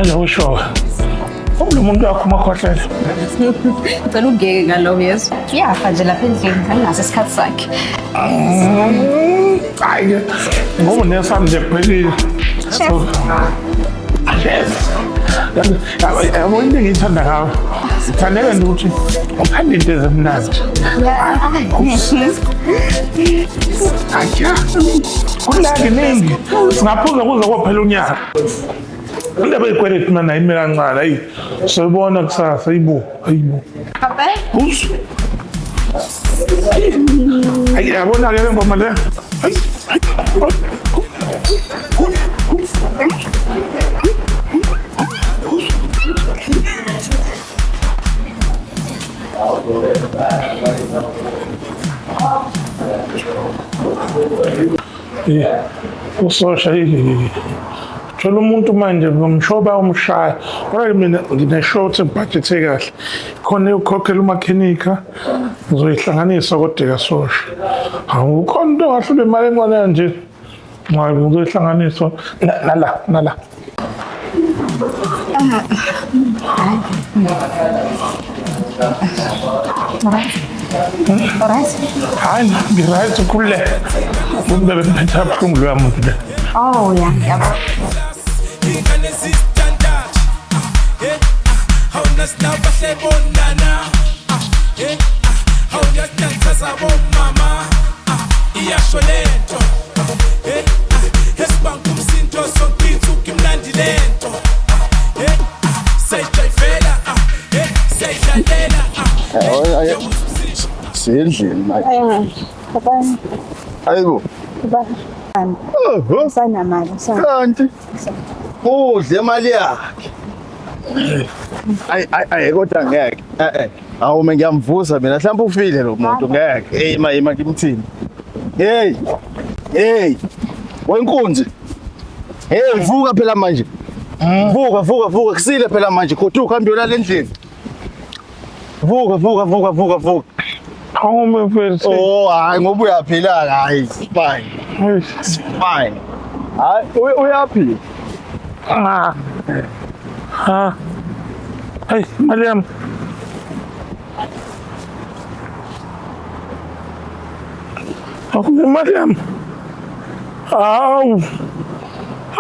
Manje usho lo muntu wakho umakhohlela. Ngicela ungeke ngalowo yesu. Uyafa nje lapha endlini, anginaso isikhathi sakhe. Hayi ngoba nesami nje kuphelile. Chef. Chef. Yabo into engiyithanda ngawe. Ngithandela nje ukuthi uthanda into ezimnandi. Acha. Kulaki ningi. Singaphuza kuze kophela unyaka. Indaba yekweleti mina ayime kancane ayi. Soyibona kusasa ayibo ayibo. Papa. Usu. Ayi yabona ke le ngoma le. Ayi. Usosha thola umuntu manje ngomshoba umshaya kodwa mina ngine-short engibhajethe kahle khona yokukhokhela umakhenikha ngizoyihlanganisa kodwa kasosha awukhona into ongahlula imali encane kanje Hayi ngizoyihlanganisa nala nala. Alright. Hayi ngiright ukhululeke. Kumbe bemphethe kabuhlungu loya muntu le. Oh yeah, yabo. Ingane zistandard eh awuna sinabahle bonana eh awuna sinachaza bomama iyasho lento eh esibanga umsindo sonke insuku imnandi lento eh sayijayivela eh sayidlalela Sendlini manje. Baba, Hayibo. baba, Oh, sanamali, sana. kanti udle imali yakhe. Ayi ayi ayi kodwa ngeke. Eh eh. Awume ngiyamvusa mina mhlawumbe ufile lo muntu ngeke. Hey ma ima ngimthini. Hey. Hey. Wenkunzi. Hey vuka phela manje. Vuka vuka vuka kusile phela manje goduka hambe uyolala endlini. Vuka vuka vuka vuka vuka. Awume mfethu. Oh hayi ngoba uyaphila hayi it's fine. It's fine. Hayi uyaphila. Ah. Ah. Hey, imali yami. Imali yami. Hawu.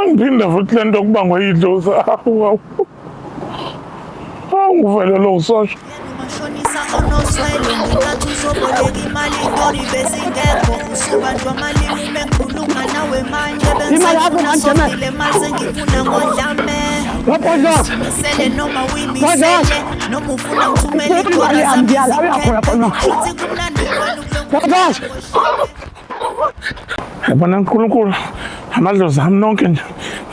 Angiphinda futhi le nto kubangwa yidlozi. Hawu hawu. Hawu ngivelelwe usosha. Mashonisa onoswele ngenkathi uzoboleka imali intori bezingekho usubanjwa amalimi mengikhuluma nawe manje bengisayifuna sonke mali sengifuna ngodlame uyimisele noma uyimisele noma ufuna ngithumele ikhona zami zikhona kumnandi kwenu Yabona uNkulunkulu amadlozi ami nonke nje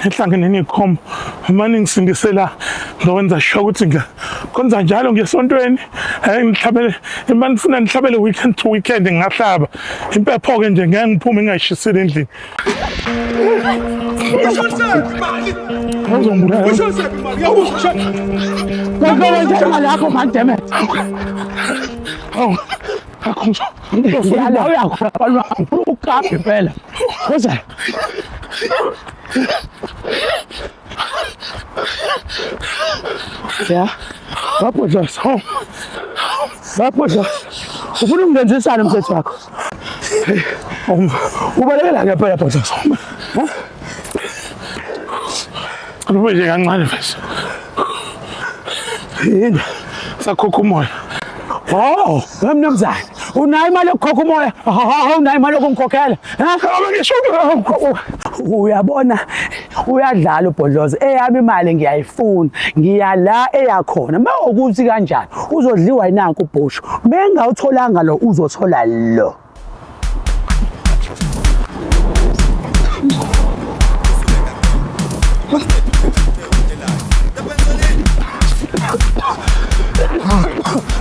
nihlangene nikhomba uma ningisindise la ngizokwenza sure ukuthi ngikhonza njalo ngesontweni eh ngihlabele uma nifuna nihlabele weekend to weekend ngingahlaba impepho-ke nje ngeke ngiphume ngingayishisile endlini. Uzongibulala. Imali yakho man damn it. Hawu. Akho Ngiyala uyakhona ukaphi impela. Kuze. Ya. Lapho nje. Hawu. Lapho nje. Ufuna ukungenzisana umthetho wakho. Ubalekela ngempela bhuti. Ube nje kancane mfethu. Yini? Sakhokha umoya. Oh, mnumzane. Unayo imali yokukhokha umoya? Hawu, unayo imali yokungikhokhela? Ha? Uyabona uyadlala ubhodloza eyami imali ngiyayifuna ngiya la eyakhona uma ukuthi kanjani uzodliwa yinanku ubhushu mengawutholanga lo uzothola lo.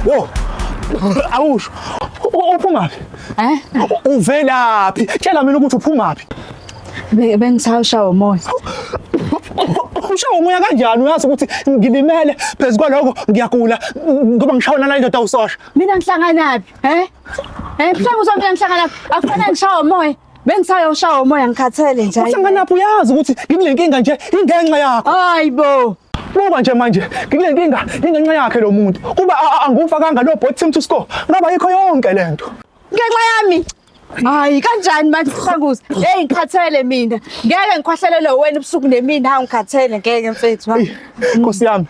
Wo. Awusho. Uphumaphi? Eh? Uvelaphi? Tshela mina ukuthi uphumaphi. Bengisawushawa umoya. Ushawa umoya kanjani? Uyazi ukuthi ngilimele phezu kwalokho ngiyagula ngoba ngishawa nala indoda usosha. Mina ngihlanganaphi? Eh? Eh, mhlawumbe uzomfika ngihlanganaphi? Akufanele ngishawe umoya. Bengisayoshawa umoya ngikhathele nje. Uhlanganaphi uyazi ukuthi ngikule nkinga nje ingenxa yakho. Hayibo. Buka nje manje ngikule nkinga ingenxa yakhe lo muntu. Kuba angufakanga lo bot team to score. Ngaba yikho yonke lento. Ngenxa yami. Hayi kanjani manje Hlanguza? Hey ngikhathele mina. Ngeke ngikhwahlelele wena ubusuku nemini hawu ngikhathele ngeke mfethu. ha. Nkosi yami.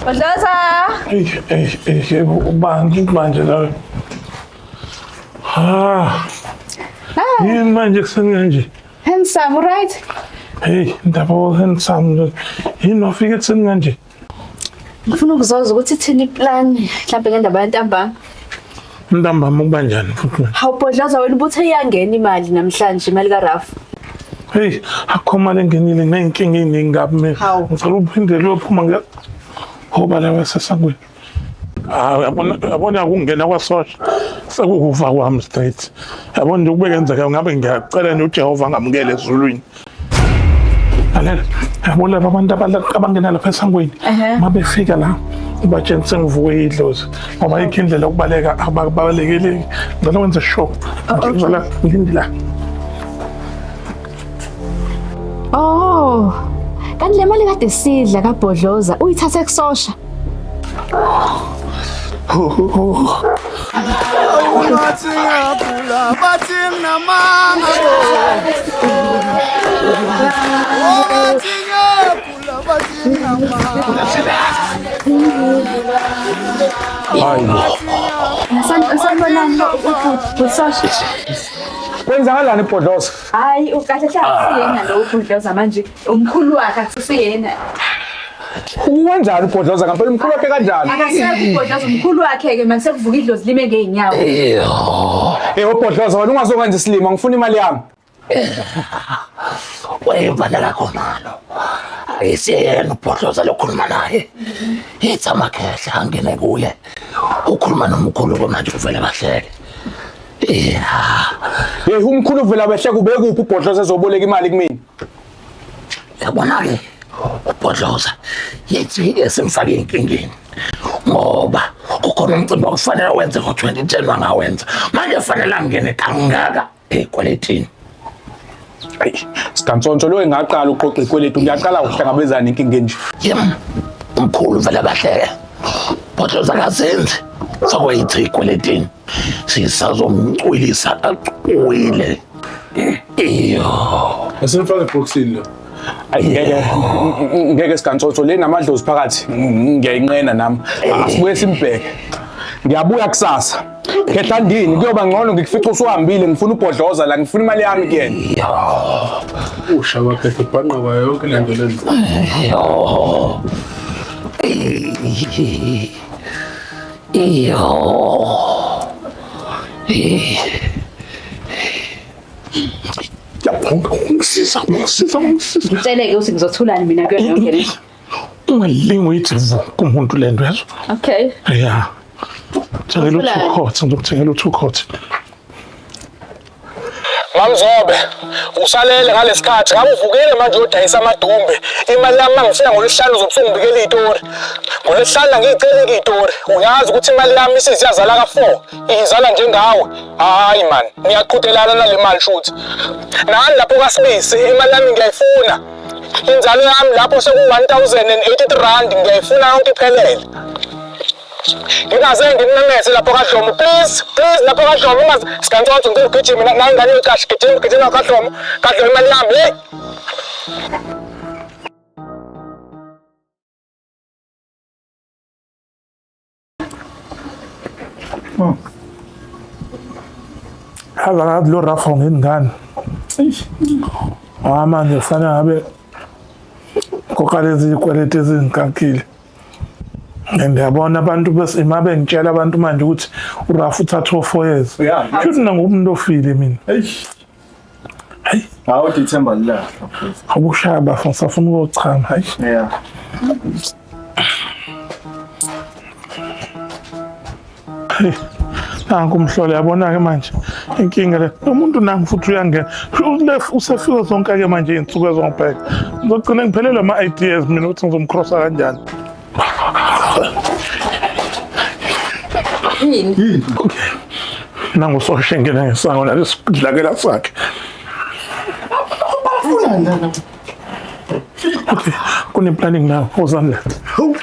Bhodloza. Ey ey ey ubani manje la? Ha. Yini manje kuseni kanje? Handsome, right? Hey, ndaba handsome. Yini wafika ekuseni kanje? Ngifuna ukuzoza ukuthi ithini iplan mhlambe ngendaba yantambama. Ntambama kubanjani futhi manje? Hawu Bhodloza wena ubuthe iyangena imali namhlanje imali kaRafu. Hey, akho mali engenile ney'nkinga ey'ningi kabi mina. Hawu. Ngicela uphinde kuyophuma ngiya hoba la wasesangweni. Ah, yabona yabona ukungena kwasosha sekukufa kwami straight. Yabona nje ukube kenzeka ngabe ngiyacela nje uJehova angamukele ezulwini. Lalela, yabo laba abantu abangena lapha esangweni uma befika la ubatshela sengivuke idlozi ngoba ayikho indlela yokubaleka ababalekeleki. Ngicela wenze sure. Ngicela ngilinde la. Oh. Kanti le mali kade sidla kaBhodloza uyithathe kusosha. Bathi ngiyagula, bathi nginamanga bo. Bathi ngiyagula, bathi nginamanga. Sanibonani ubhuti Sosha. Kwenzakalani Bhodloza? Hayi ukahle hle akusiyena lo uBhodloza manje umkhulu wakhe akusiyena. Wenzani uBhodloza ngampela umkhulu wakhe kanjani? Akasekho uBhodloza umkhulu wakhe ke manje sekuvuka idlozi lime ngeenyawo. Eh uBhodloza wena ungazokwenza isilima ngifuna imali yami. Wemfana lakho nalo. Ayisiyena uBhodloza lokhuluma naye. Ithi amakhehla angene kuye. Ukhuluma nomkhulu manje uvele bahleke. Yeah. Hey umkhulu uvela behleke ubekuphi uBhodloza ezoboleka imali kumina? Yabona-ke uBhodloza yithi esimfake enkingeni ngoba kukhona umcimbi okufanele wenze ngo-2010 wangawenza manje fanele angene kangaka ey'kweletini. Ayi, sigantsontsho lo engaqala uqoqa ikweletu ngiyaqala ukuhlangabezana nenkinga enje. Yem, umkhulu vele bahleke. Bhodloza kazenzi fakwe yithi ey'kweletini sisazomcwilisa acwile. Iyo. Asimfake ebhokisini lo. Ayi ngeke ngeke sigantsontsho le namadlozi phakathi ngiyayinqena nami. Asibuye simbheke. Ngiyabuya kusasa. Khehla ndini kuyoba ngcono ngikufica usuhambile ngifuna uBhodloza la ngifuna imali yami kuyena. Usha kwakhe ubhanqa kwayo yonke le nto lena. Iyo. Iyo. Ungisiza, ungisiza, ungisiza. Ngitsheleke ukuthi ngizothulani mina kuyona yonke le. Ungalingi uyithi vu kumuntu le nto yazo. Okay. Yeah. Thengela u-two court, ngizokuthengela u-two court. Mamzobe, usalele ngalesikhathi ngabe uvukile manje uyodayisa amadumbe. Imali yami mangifika ngolwesihlanu uzobe usungibikela izitori. Ngolwesihlanu angiyiceli izitori. Uyazi ukuthi imali yami isiziyazala ka-4, izala njengawe. Hayi man, ngiyaqhudelana nale mali shuthi. Nani lapho kaSibisi imali yami ngiyayifuna. Inzalo yami lapho seku-1083 rand ngiyayifuna yonke iphelele. Ngingaze ngimemeze lapho kaDlomo please please lapho kaDlomo ungaze sigantsontsho ngicela ugijime nayo ingane yoqasha gijima gijima kaDlomo kaDlomo imali yami hey. Haza ngathi lo Rafa ngengane. Ah manje kufanele ngabe koqa lezi zikweletu ezinkankile. And yabona abantu bese ima bengitshela abantu manje ukuthi uRafa uthatha o-4 years. Yeah. Shuthi mina ngumuntu ofile mina. Hayi, Hawu ithemba lilahla mfethu. akushaya bafo ngisafuna ukuyochama hayi. Yeah. Nanku umhlolo yabona-ke manje inkinga le umuntu nangu futhi uyangena usefika zonke-ke manje iy'nsuku ezongibheka ngizogcina ngiphelelwe ama-ideas mina ukuthi ngizomcrossa kanjani. Yini? Okay. Nangusosha engena ngesango nalesidlakela sakhe. Bafunani lana? Okay, kune-planning now. Wozani la. Hawu.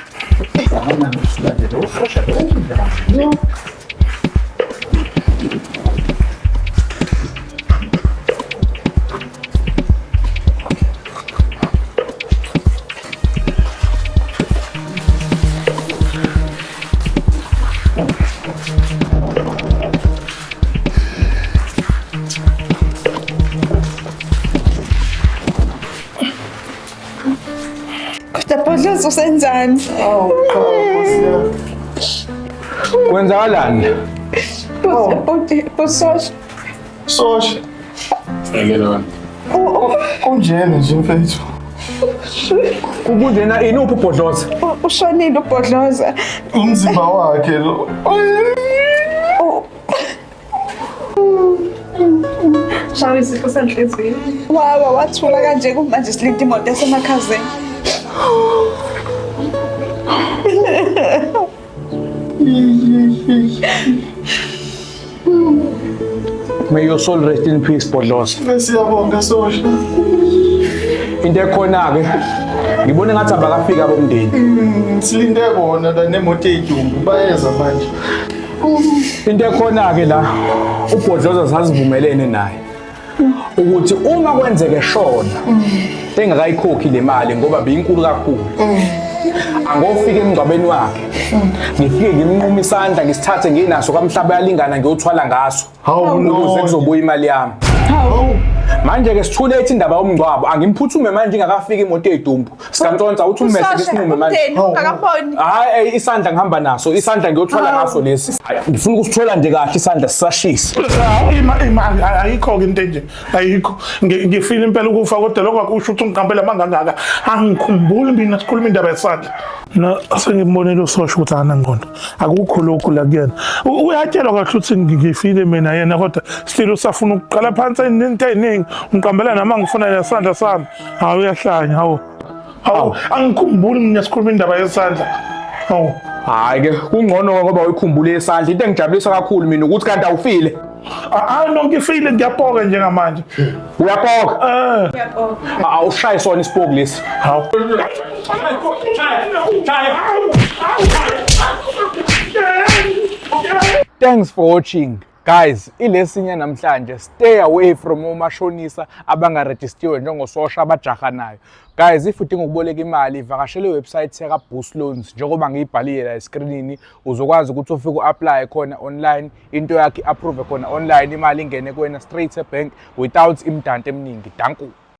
Kodwa Bhodloza usenzani? Kwenzakalani? Bososha. Sosha. Ngeke lona. Kunjena nje mfethu. Kunjena ini uphi uBhodloza? Ushonile uBhodloza. Umzimba wakhe lo. Shawa isifo senhliziyo. Wawa wathula kanje kumanje silinde imoto yasemakhazeni. May your soul rest in peace, Bhodloza. Siyabonga Sosha. Into ekhona-ke ngibona ngathi abakafiki abomndeni. Silinde bona la nemoto eyidumbu bayeza manje. Into ekhona-ke la uBhodloza sazivumelene naye ukuthi uma kwenzeke shona engakayikhokhi le mali ngoba biyinkulu kakhulu angofika emngcwabeni wakhe ngifike ngimnqume isandla ngisithathe nginaso kamhlaba yalingana ngiyothwala ngaso Hawu ukuze no. kuzobuya imali yami. Manje-ke sithule ethi indaba yomngcwabo angimphuthume manje ingakafiki imoto eyidumbu sikantsontsha uthi ummese Usosha ngisinqume manje. umndeni ungakaboni. Hayi isandla ngihamba naso, isandla ngiyothwala ngaso lesi. Hayi, ngifuna ukusithola nje kahle isandla sisashisa. Ima ima ayikho-ke into enje ayikho. Ngifile impela ukufa kodwa lokho akusho ukuthi ungiqambele amangangaka. Angikhumbuli mina sikhuluma indaba yesandla. Na sengibonile usosha ukuthi akanangqondo. Akukho lokhu la kuyena. Uyatshelwa kahle ukuthi ngifile mina yena kodwa still usafuna ukuqala phansi into eziningi. Ngiqambela nama ngifuna nesandla sami. Hawu uyahlanya hawu. Hawu angikhumbuli mina sikhuluma indaba yesandla. Hawu. Hayi ke kungcono ngoba uyikhumbule isandla. Into engijabulisa kakhulu mina ukuthi kanti awufile. Ah no ngifile ngiyapoka njengamanje. Uyapoka. Eh. Awushaye sona isipoki lesi. Hawu. Thanks for watching. Guys, ilesinye namhlanje stay away from omashonisa abangarejistiwe njengososha abajahanayo. Guys, if udinga ukuboleka imali vakashela iwebsite yaka Boost Loans njengoba ngiyibhalile la escreenini, uzokwazi ukuthi ufike uapply khona online, into yakhe i-approve khona online, imali ingene kuwena straight ebank without imidanto eminingi. Danko.